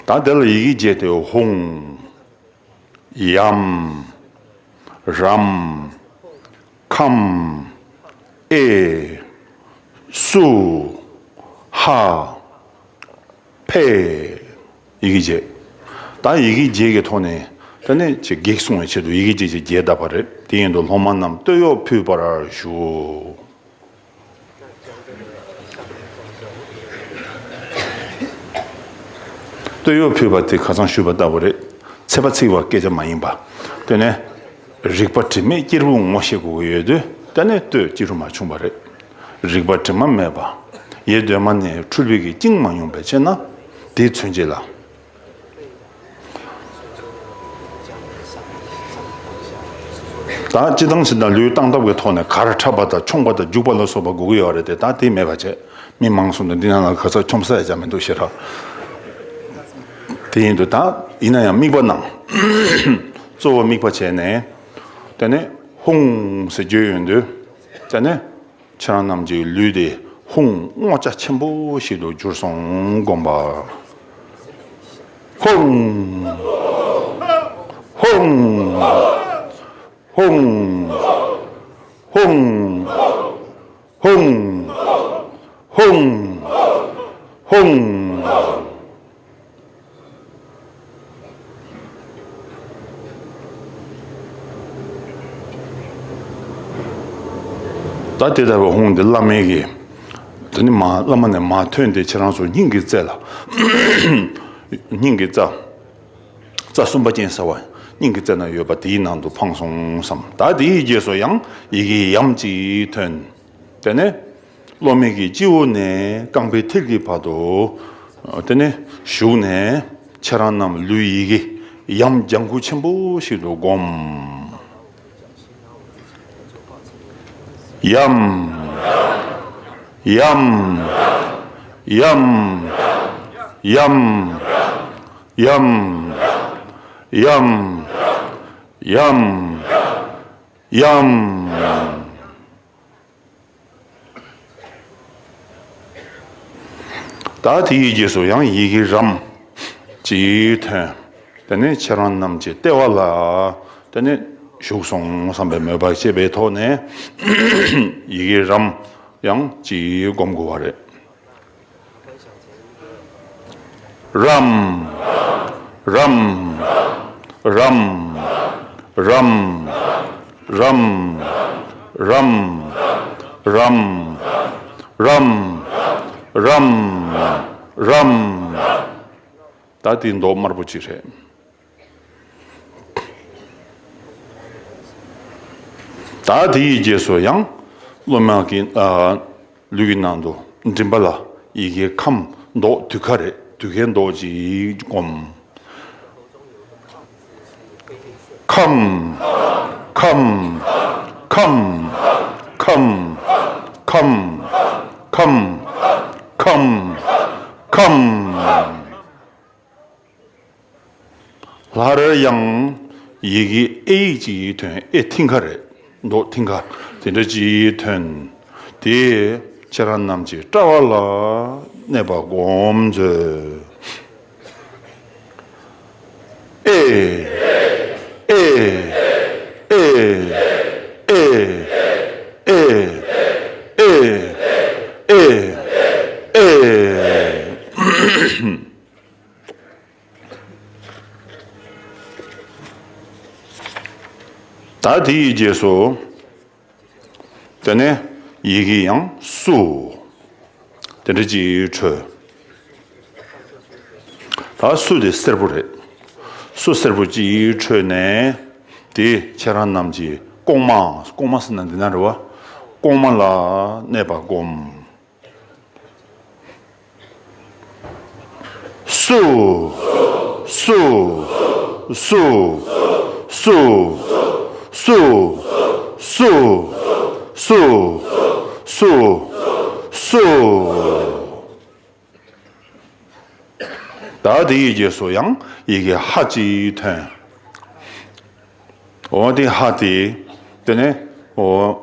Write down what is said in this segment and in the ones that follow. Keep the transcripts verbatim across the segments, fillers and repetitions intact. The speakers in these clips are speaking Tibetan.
ད་དེ་ལ་ཡི་གེ་བརྒྱད་དེ། ཧཱུྃ། ཡམ། རམ། ཁམ། ཨེ། སུ། ཧ། ཕེ། ཡི་གེ་བརྒྱད། ད་ཡི་གེ་བརྒྱད་ཀྱི་ཐོག་ནས་ད་ནི་ཅིག་བགེགས་སྲུང་བའི་ཆེད་དུ་ཡི་གེ་བརྒྱད་ཅིག་བརྒྱད་བཏབ་པ་རེད། དེ་ཡིན་དུས་སློབ་མ་རྣམས་སྟོད་གཡོགས་ཕུད་པར་ཞུ། སྟོད་གཡོགས་ཕུད་པ་དེ་ཁ་སང་ཞུས་པ་ལྟ་བུ་རེད། ཚེག་བ་ཚིག་པ་སྐད་ཆ་མ་ཡིན་པ། དེ་ནས་རིག་པ་དྲི་མེད་གཅེར་བུ་ངོ་ཤེས་དགོས་ཀྱི་ཡོད་དུས། དེ་ནས་སྟོད་སྐྱིད་གྲོལ་མ་བྱུང་བ་རེད། རིག་པ་དྲི་མ་མེད་པ། ཡེ་གདོད་མ་ནས་འཁྲུལ་པའི་གི་བཅིངས་མ་མྱོང་བའི་ཕྱིར་ན། དེ་མཚོན་བྱེད་ལ། ད་སྤྱིར་བཏང་ཕྱིར་ན་ལུས་སྟངས་སྟབས་ཀྱི་ཐོག་ནས་གར་འཁྲབ་པ་དང་མཆོང་བ་དང་རྒྱུག་པ་ལ་སོགས་པ་དགོས་ཀྱི་ཡོད་རེད་དེ། ད་དེ་མེད་པ་བྱས། མི་མང་གསུམ་དུ་འདི་ནང་ལ་ག་ཚོད་མཆོང་ས་ཡ་ཅང་མི་འདུག་ཞེ་དྲག། དེ་ཡིན་དུས་ད་ཡིན་ན་ཡང་དམིགས་པ་གནང་། གཙོ་བོ་དམིགས་པ་བྱས་ནས། དེ་ནས་ཧཱུྃ་ཟེར་བརྗོད་ཡོང་དུས། དེ་ནས་ཁྱེད་རང་རྣམས་ཀྱི་ལུས་དེ་ཧཱུྃ་བསྔོ་བྱ་ཆེན་པོ་ཞིག་ཏུ་གྱུར་སོང་བསྒོམ་པ། ཧཱུྃ། ཧཱུྃ། ཧཱུྃ། ཧཱུྃ། ཧཱུྃ། ཧཱུྃ། ཧཱུྃ། ད་དེ་ལྟ་བུའི་ཧཱུྃ་འདི་བླ་མའི་གི། དེ་ནི་མ་བླ་མ་ནས་མ་ཐོན་ཏེ་ཁྱེད་རང་ཚོ་སྙིང་གི་རྩེ་ལ། སྙིང་གི་རྩ། རྩ་གསུམ་པ་ཅན་ཟེར་བ། སྙིང་གི་རྩ་ན་ཡོད་པ་དེའི་ནང་དུ་འཕངས་སོང་བསམ། ད་དེའི་རྗེས་སུ་ཡང་ཡི་གེ་ཡམ་གཅིག་ཐོན། དེ་ནས་སློབ་མའི་གི་སྤྱི་བོ་ནས་རྐང་པའི་མཐིལ་གྱི་བར་དུ། དེ་ནས་ཞུགས་ནས་ཁྱེད་རང་རྣམས་ལུས་ཡི་གེ་ཡམ་ལྗང་ཁུ་ཆེན་པོ་ཞིག་ཏུ་བསྒོམ། ཡམ། ཡམ། ཡམ། ད་དེའི་རྗེས་སུ་ཡང་ཡི་གེ་རམ་གཅིག་ཐོན། དེ་ནས་ཁྱེད་རང་རྣམས་ཀྱི་ལྟེ་བ་ལ་དེ་ནས་ཞུགས་སོང་བསམ་པའི་མོས་པ་བྱེད་པའི་ཐོག་ནས་ཡི་གེ་རམ་ཡང་གཅིག་བསྒོམ་དགོས་པ་རེད། རམ། རམ། ད་དེ་མདོག་དམར་པོ་གཅིག་རེད། ད་དེ་ཡི་རྗེས་སུ་ཡང་སློབ་མ་གི་ཨ། ལུས་ཀྱི་ནང་དུ་མགྲིན་པ་ལ་ཡི་གེ་ཁམ་མདོག་དུད་ཁ་རེད། དུད་ཁའི་མདོག་ཅིག་བསྒོམ། ཁམ། ཁམ། སླར་ཡང་ཡི་གེ་ཨེ་ཡིག་ཅིག་ཐོན། ཨེ་མཐིང་ཁ་རེད། མདོག་མཐིང་ཁ་དེ་འདྲ་ཅིག་ཐོན། དེས་ཁྱེད་རང་རྣམས་ཀྱི་དཔྲལ་བ་ལ་གནས་པ་བསྒོམ་མཛོད། ཨེ། ཨེ། ད་དེ་ཡི་རྗེས་སུ། དེ་ནས་ཡི་གེ་ཡང་སུ། དེ་འདྲ་ཅིག་འཕྲོས། ད་སུ་དེ་སེར་པོ་རེད། སུ་སེར་པོ་ཅིག་འཕྲོས་ནས། དེ་ཁྱེད་རང་རྣམས་ཀྱི་ལྐོག་མ། ལྐོག་མ་ཟེར་ན་འདི་ན་རེད་བ། ལྐོག་མ་ལ་གནས་པ་བསྒོམ། སུ། སུ། ད་དེ་ཡི་རྗེས་སུ་ཡང་ཡི་གེ་ཧ་ཅིག་ཐོན། འོ་དེ་ཧ་དེ། དེ་ནས་འོ།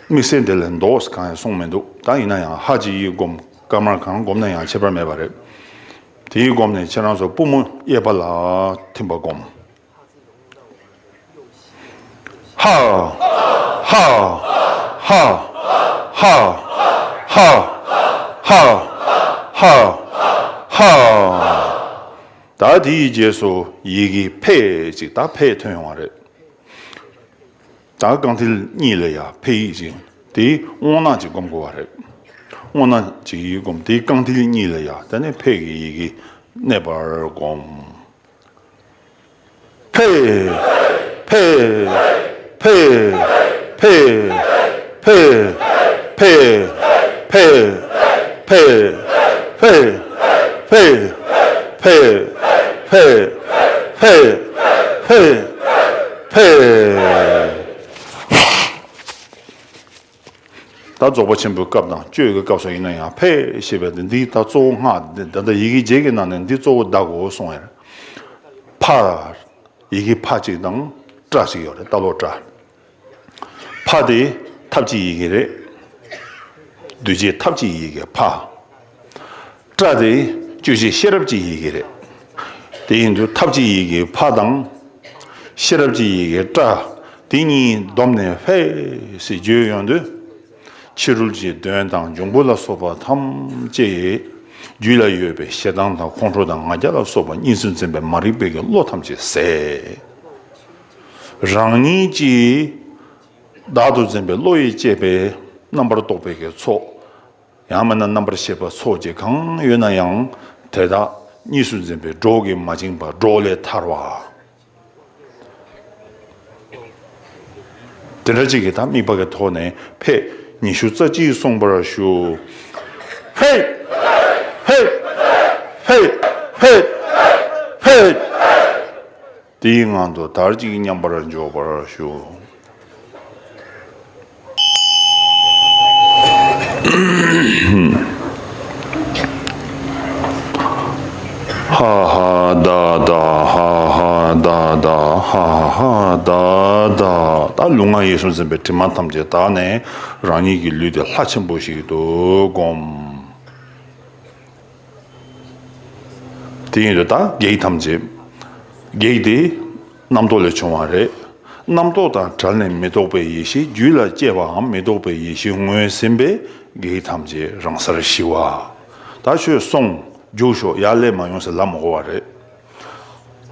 དམིགས་བསལ་འདི་ལ་མདོག་གང་ཡང་གསུངས་མི་འདུག། ད་ཡིན་ན་ཡང་ཧ་ཅིག་བསྒོམ། སྐར་མར་གང་བསྒོམ་ན་ཡང་ཁྱད་པར་མེད་པ་རེད། དེའི་སྒོམ་ནས་ཁྱེད་རང་ཚོ་པུས་མོ་གཡས་པ་ལ་ཐིམ་པ་སྒོམ། ཧ། ཧ། ད་དེའི་རྗེས་སུ་ཡི་གེ་ཕེ་ཅིག་ད་ཕེ་ཐོན་ཡོང་བ་རེད། ད་རྐང་མཐིལ་གཉིས་ལ་ཡ་ཕེ་ཡིག་ཅིག་དེའི་རྔོག་ནག་ཅིག་སྒོམ་དགོས་པ་རེད། རྔོག་ནག་ཅིག་ཡིག་སྒོམ་དེའི་རྐང་མཐིལ་གཉིས་ལ་ཡ་དེ་ནས་ཕེ་གི་ཡི་གེ་གནས་པར་སྒོམ། ཕེ། ཕེ། ད་རྫོགས་པ་ཆེན་པོའི་སྐབས་དང་གཅོད་ཀྱི་སྐབས་སུ་ཡིན་ན་ཡང་ཕེ་ཞེས་པའི་འདི་ད་གཙོ་བོ་སྔགས་འདི་ད་ལྟ་ཡི་གེ་བརྒྱད་ཀྱི་ནང་ནས་འདི་གཙོ་བོ་བདག་གོ་གསུང་བས། ཕ། ཡི་གེ་ཕ་གཅིག་དང་ཏྲ་གཅིག་ཡོད་རེད། ཏ་ལོ་ཏྲ། ཕ་དེ་ཐབས་ཀྱི་ཡི་གེ་རེད། གདུལ་བྱའི་ཐབས་ཀྱི་ཡི་གེ་ཕ། ཏྲ་དེ་སྤྱོད་བྱེད་ཤེས་རབ་ཀྱི་ཡི་གེ་རེད། དེ་ཡིན་དུས་ཐབས་ཀྱི་ཡི་གེ་ཕ་དང་། ཤེས་རབ་ཀྱི་ཡི་གེ་ཏྲ། དེ་གཉིས་བསྡོམས་ནས་ཕེ་ཞེས་བརྗོད་ཡོང་དུས། ཕྱི་རོལ་གྱི་གདོན་དང་འབྱུང་པོ་ལ་སོགས་པ་ཐམས་ཅད། རྒྱུད་ལ་ཡོད་པའི་ཞེ་སྡང་དང་ཁོང་ཁྲོ་དང་ང་རྒྱལ་ལ་སོགས་པ་གཉིས་སུ་འཛིན་པའི་མ་རིག་པའི་གི་བློ་ཐམས་ཅད་ཟད། རང་ཉིད་ཀྱིས་བདག་ཏུ་འཛིན་པའི་བློ་ཡིས་བསྐྱེད་པའི་རྣམ་པར་རྟོག་པའི་གི་ཚོགས། ཡང་མིན་ན་རྣམ་པར་ཤེས་པ་ཚོགས་ཀྱི་གང་ཡོད་ན་ཡང་དེ་དག་གཉིས་སུ་འཛིན་པའི་སྒྲོ་གིས་མ་བཅིངས་པ་སྒྲོ་ལས་ཐར་བ། དེ་འདྲ་ཅིག་གི་ད་དམིགས་པ་གི་ཐོག་ནས་ཕེ་ཉི་ཤུ་རྩ་གཅིག་གསུངས་པར་ཞུ། ཕེ། ཕེ། ཕེ། ཕེ། དེའི་ངང་དུ་དར་ཅིག་མཉམ་པར་འཇོག་པར་ཞུ། ཧ་ཧ་ད་ད། ཧ་ཧ་ད་ད། ཧ་ཧ་ད་ད། ད་ལུས་ངག་ཡིད་གསུམ་འཛིན་པའི་དྲི་མ་ཐམས་ཅད་དག་ནས་རང་ཉིད་ཀྱི་ལུས་དེ་ལྷ་ཆེན་པོ་ཞིག་ཏུ་བསྒོམ། དེ་ཡིན་དུས་ད་བགེགས་ཐམས་ཅད། བགེགས་དེ་རྣམ་རྟོག་ལས་བྱུང་བ་རེད། རྣམ་རྟོག་དང་བྲལ་ནས་མི་རྟོག་པའི་ཡེ་ཤེས། རྒྱུད་ལ་སྐྱེ་བའམ་མི་རྟོག་པའི་ཡེ་ཤེས་ངོས་ཟིན་པས་བགེགས་ཐམས་ཅད་རང་སར་ཞི་བ། ད་ཁྱོད་སོང་རྒྱུགས་ཤོག་ཡར་སླེབས་མ་ཡོང་ཟེར་ལབ་མི་དགོས་པ་རེད།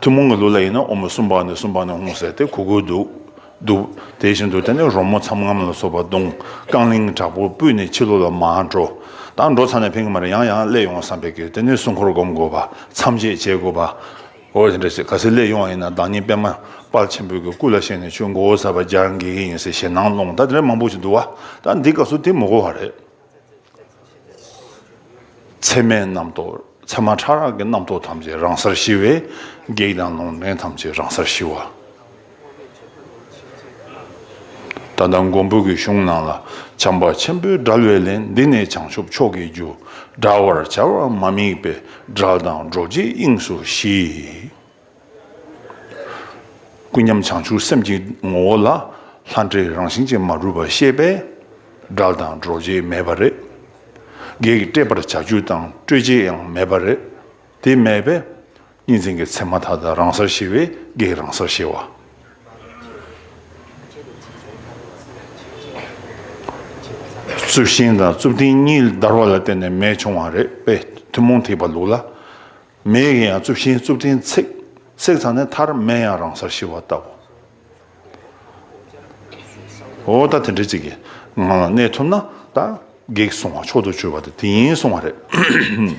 ཐུན་མོང་གི་ལུགས་ལ་ཡིན་ན་འོ་མ་གསུམ་པ་ནས་གསུམ་པ་ནས་འོང་ཟེར་ཏེ་གུ་གུ་འདུག་འདུག་དེ་བཞིན་དུ་དེ་ནས་རོལ་མོ་ཚམ་རྔམ་ལ་སོགས་པ་བརྡུང་རྐང་གླིང་དྲག་པོ་སྤུས་ནས་ཕྱི་ལོགས་ལ་མར་འགྲོ། ད་འགྲོ་ཚར་ནས་ཕན་གི་མ་རེད། ཡང་ཡང་སླེབས་ཡོང་བསམ་པའི་གི་དེ་ནས་སྲུང་འཁོར་སྒོམ་དགོས་པ། མཚམས་བཅད་བྱེད་དགོས་པ། འོ་དེ་འདྲ་ཞིག་ག་ཚོད་སླེབས་ཡོང་བ་ཡིན་ན་བདག་ཉིད་པད་མ་དཔལ་ཆེན་པོའི་གི་སྐུ་ལ་ཞེན་ནས་ཁྱོད་མགོ་བོ་ཟ་བ་རྒྱལ་འགྱེད་ཀྱི་ཡིན་ཟེར་ཞེད་སྣང་སློང་། ད་དེ་འདྲ་མང་པོ་ཞིག་འདུག་བ། ད་འདི་སྐབས་སུ་དེ་མི་དགོས་པ་རེད། མཚན་མའི་རྣམ་རྟོག་མཚན་མ་ཕྲ་རགས་ཀྱི་རྣམ་རྟོག་ཐམས་ཅད་རང་སར་ཞི་བས་བགེགས་དང་ལུང་འདྲེན་ཐམས་ཅད་རང་སར་ཞི་བ། ད་ལྟ་མགོན་པོ་གི་གཞུང་ནང་ལ་བྱམས་པ་ཆེན་པོས་བསྒྲལ་བའི་ལན། འདི་ནི་བྱང་ཆུབ་མཆོག་གི་རྒྱུ། བསྒྲལ་བར་བྱ་བ་མ་དམིགས་པས། བསྒྲལ་དང་སྒྲོལ་བྱེད་དབྱིངས་སུ་ཞི། ཀུན་མཉམ་བྱང་ཆུབ་སེམས་ཀྱི་ངོ་བོ་ལ་ལྷ་འདྲེ་རང་བཞིན་གྱིས་མ་གྲུབ་པ་ཤེས་པས། བསྒྲལ་དང་སྒྲོལ་བྱེད་མེད་པ་རེད། བགེགས་བསྐྲད་པར་བྱ་རྒྱུ་དང་སྐྲོད་བྱེད་ཡང་མེད་པ་རེད། དེ་མེད་པས་གཉིས་འཛིན་གྱི་མཚན་མ་མཐའ་དག་རང་སར་ཞི་བས་བགེགས་རང་སར་ཞི་བ། རྩུབ་ཤིང་དང་རྩུབ་ཐིང་གཉིས་བརྡར་བ་ལ་བརྟེན་ནས་མེ་བྱུང་བ་རེད་པས། ཐུན་མོང་ཐེག་པ་ལུགས་ལ། མེ་ཡིས་ཡང་རྩུབ་ཤིང་རྩུབ་ཐིང་བསྲེགས། བསྲེགས་ཚར་ནས་མཐར་མེ་ཡང་རང་སར་ཞི་བ་ལྟ་བུ། འོ་ད་དེ་འདྲ་ཅིག་གི་ངང་ལ་གནས་ཐུབ་ན་ད་བགེགས་སྲུང་བ་མཆོག་ཏུ་གྱུར་པ་དེ་དེ་ཡིན་གསུང་བ་རེད།